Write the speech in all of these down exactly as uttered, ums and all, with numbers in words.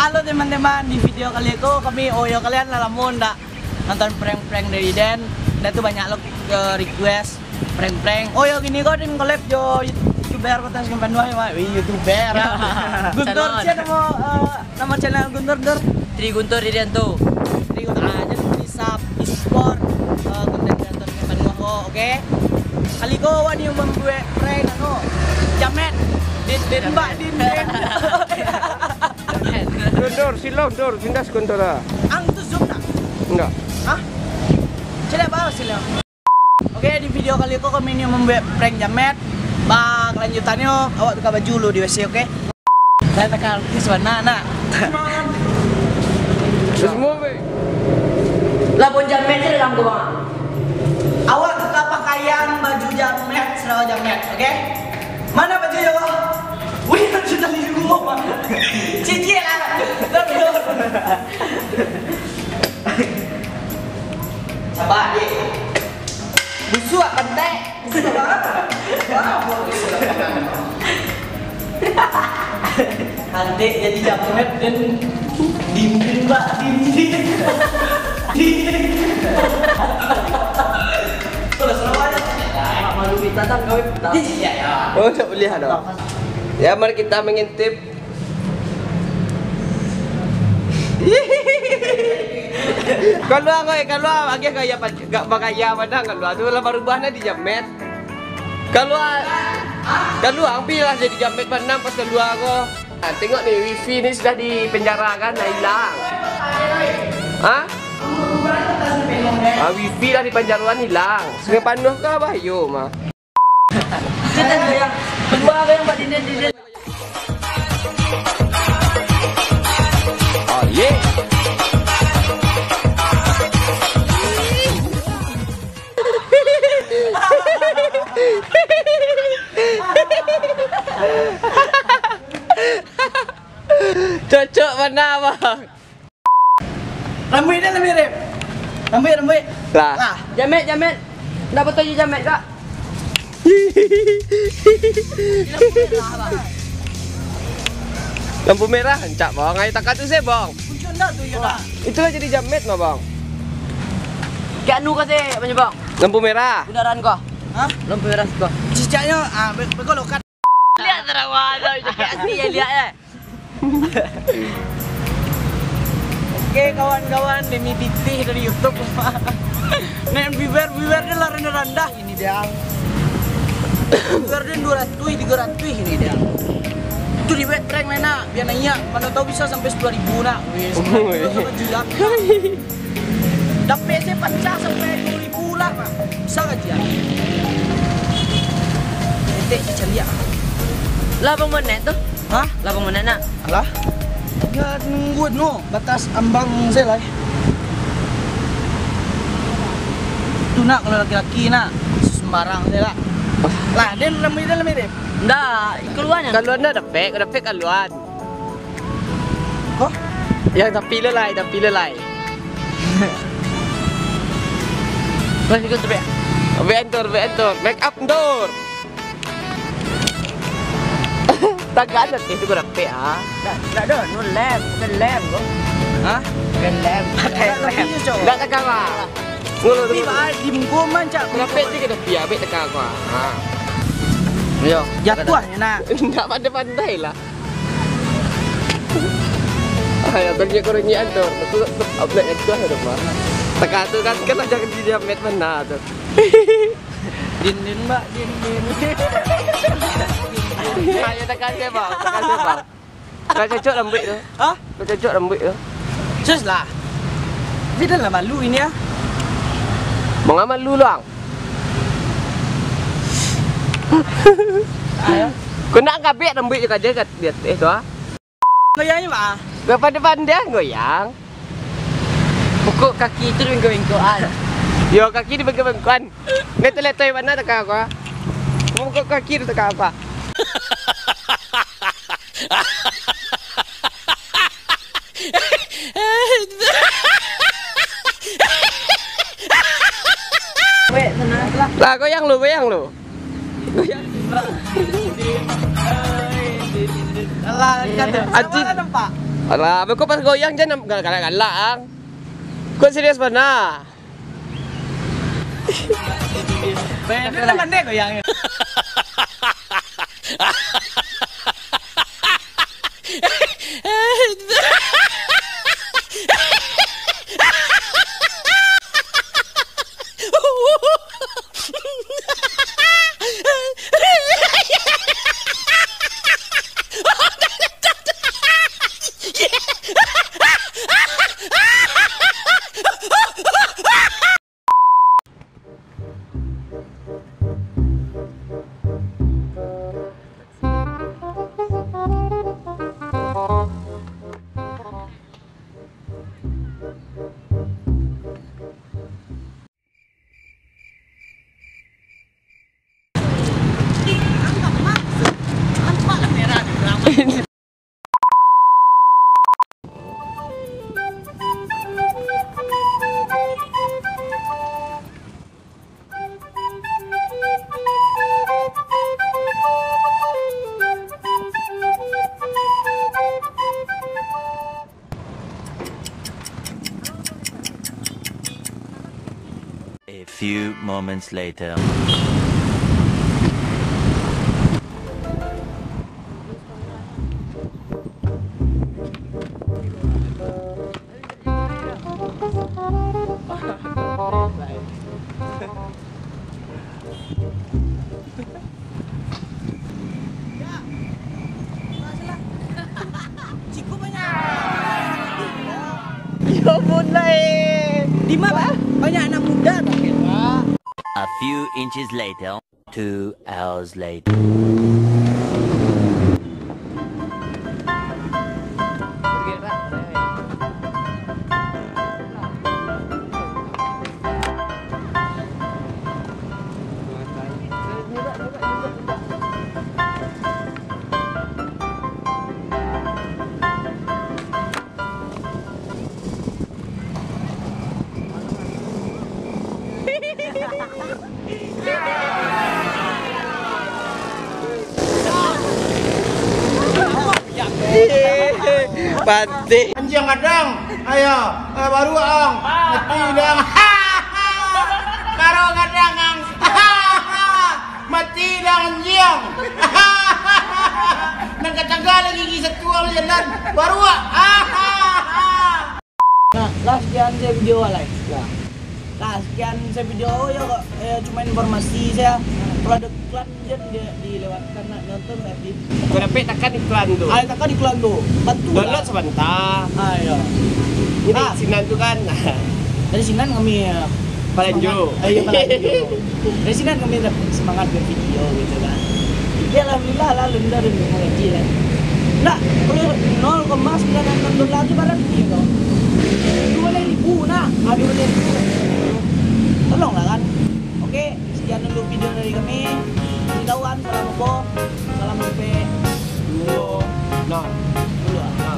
Halo teman-teman, di video kali ko kami, oh yo, kalian lah lamo ndak nonton prank-prank dari den. Den tu banyak lo ke request prank-prank. Oh yo, kini ko den collab jo YouTuber Kota Sungai Panua yo, Mak. Wih, YouTuber. Guntur, calon. Sia namo, eh, namo channel Guntur, Dur? Tri Guntur Irianto. Tri Guntur, ah, jadi di sub, di support, eh, konten kreator Sungai Panua ko, oke? Kali ko awak ni mambuek prank anu, jamet. Din, din, mbak, din, din. Dur, Dur, silong, Dur, pindah sekolah. Ang tu zoom tak? Enggak. Hah? Caliak bawah silong. Oke, di video kali ko kami ni mambuek prank jamet. Ba, kelanjutannyo, awak tukar baju dulu di W C, oke? Saya takah artis bana, nak. Terus mau, be? Lah, pun jamet je dalam ko, Bang. Awak tukar pakaian, baju jamet, sarawa jamet, oke? Mana baju yo? Wih, baju tadi di rumah, Bang. Cicik lah. Sabar, Dik. Busuak, pantai. Busuak apa? Apa busuak? Kantik jadi jamet dan dinding, Mbak, dinding. Dinding. Terus, terus aja. Malu kita, Tan, kau, Tan. Iya, iya. Oh, tak boleh ada. Ya, mari kita mengintip. Kalua, oi, kalua. Agiah gaya pa-, ga-, bagaya padang kalua tu lah, barubah nah di jamet. Kalua, kalua, ambiak lah jadi jamet bana pas kalua ko. Ah, tengok ni, wifi ni sudah dipenjarakan, dah hilang. Hah? Ah, wifi lah di Panjaluan hilang. Sungai Panua kah, bah? Iyo, mah. Keluar yang buat dinding-dinding. Oh, ye. Cocok bana, Bang. Rambuik dia lah mirip. Rambuik, rambuik. Lah. Lah. Jamet, jamet. Ndak betul je jamet, Kak. Lampu merah, rancak, Bang. Ai takah tu se, Bang. Untung ndak tu, yo, ndak? Itulah jadi jamet mah, Bang. Kayak anu kau se, apa ni, Bang? Lampu merah. Bundaran kau. Hah? Lampu merah kau. Cicaknyo, ah, be-, beko lokat. Lihat tarawa tu, cakap asli ya, lihat ya. Oke, kawan-kawan, demi titih dari YouTube. Nek viewer, viewer dia lah randah-randah ini, Dang. Viewer dia dua ratus, tiga ratus ini, Dang. Itu dibuat prank lah, nak, biar naik. Mana tahu bisa sampai sepuluh ribu, nak. Weh, sepuluh ribu. Woi. Sama juga. Dapek se pancah sampai duo ribu lah, mah. Bisa gajian. Etek cicaliak. Lah, bang, bonek tu? Hah? Lah, bang, bonek nak? Alah. Ya, nunggu no, batas ambang se lah. Tu nak, kalau laki-laki nak, sembarang se lah. Lah, den rambuik den lah mirip. Ndak, kaluan. Kaluan dah dapek, dapek kaluan. Hah? Yang tapi lelai, tapi lelai. Mas, ikut tu, Bek. Bek Antur, Bek Antur. Make up, Antur. Tagan nanti tu kau dapik, ah. Tak, tak ada. No lab. Bukan lab, bro. Hah? Bukan lab. Bukan lab. Tapi, Cok. Tak takah, ah. Ngulu, ngulu. Tapi, ah, di muka man, Cak. Kau dapik tu kau dapik, ah. Bek takah, ah. Ha. Yo. Jatuh, ya, nak. Tak pandai-pandai lah. Ayo, kornyek-kornyekan tu. Aku, aku upload yang tu ada, Pak. Takah tu kan, kan lah jangan di jamet mana tu. Din, din, Mbak, din, din. Ayo, takah saya, Bang. Takah saya, Bang. Kau cocok rambuik tu. Hah? Kau cocok rambuik tu. Sus lah. Tapi dah lah malu ini, ah. Manga malu lu, ang. Ayo. Kau nak kabek rambuik je kaja kat di ateh tu, ah. Goyang je, Pak. Gak pandai-pandai goyang. Pokok kaki tu bengkok-bengkokan. Yo, kaki di bengkok-bengkokan. Ngai tu letoi mana takah aku, ah. Pokok kaki tu takah apa? Weh, tenang lah. Lah, goyang lu, goyang lu. Goyang. Alah, kata. Aji. Mana nampak? Alah, beko pas goyang jan galak-galak, ang. Kok serius bana? Tapi lah pandai goyang. A few moments later. Yo, mulai. Di ma, Pak? Banyak anak muda, Pak. A few inches later, two hours later. Pati. Anjiang gadang, ayo, eh, baru ang, mati dang. Baru gadang ang, mati dang anjiang. Nan kacangga lagi gigi satu ang jalan, baru ah. Nah, lah sekian sajo video alai. Nah. Lah sekian sajo video yo, eh, cuma informasi sajo. Kalau ada iklan jan di, dilewatkan, nak nonton berarti. Kau dapek takan iklan tu. Ah, takan iklan tu. Bantu lah. Download sabanta. Ah, iyo. Jadi ah. Sinan tu kan. Dari sinan kami, eh, Palanjo. Semangat. Ah, iyo, Palanjo. Dari sinan kami dapat semangat buat video gitu kan. Jadi alhamdulillah lah, alhamdulillah udah mengaji lah. Nah, kalau nol koma sembilan enam dolar tu barang ni kau. Dua belas ribu nah, ah, dua belas ribu. Tolonglah kan. Oke, sekian dulu video dari kami. Kasih tahu kan salam apa? Salam sampai dua. Nah. Dua. Nah.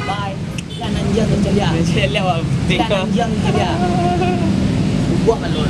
Bye. Ikan anjiang tu caliak. Caliak, wah, penting. Ikan anjiang tu caliak. Buah balon.